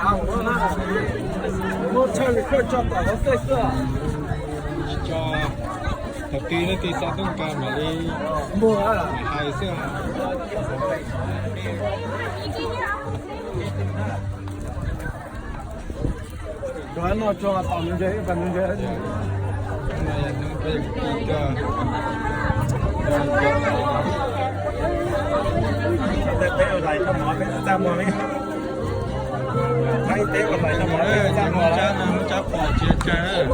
Thaum twg leej twg xav tuaj nqa mam li hais xwb. Cov no tso tom nws ntses, tom nws ntses. Lub tsab no lub tsab pom tsis tsawg.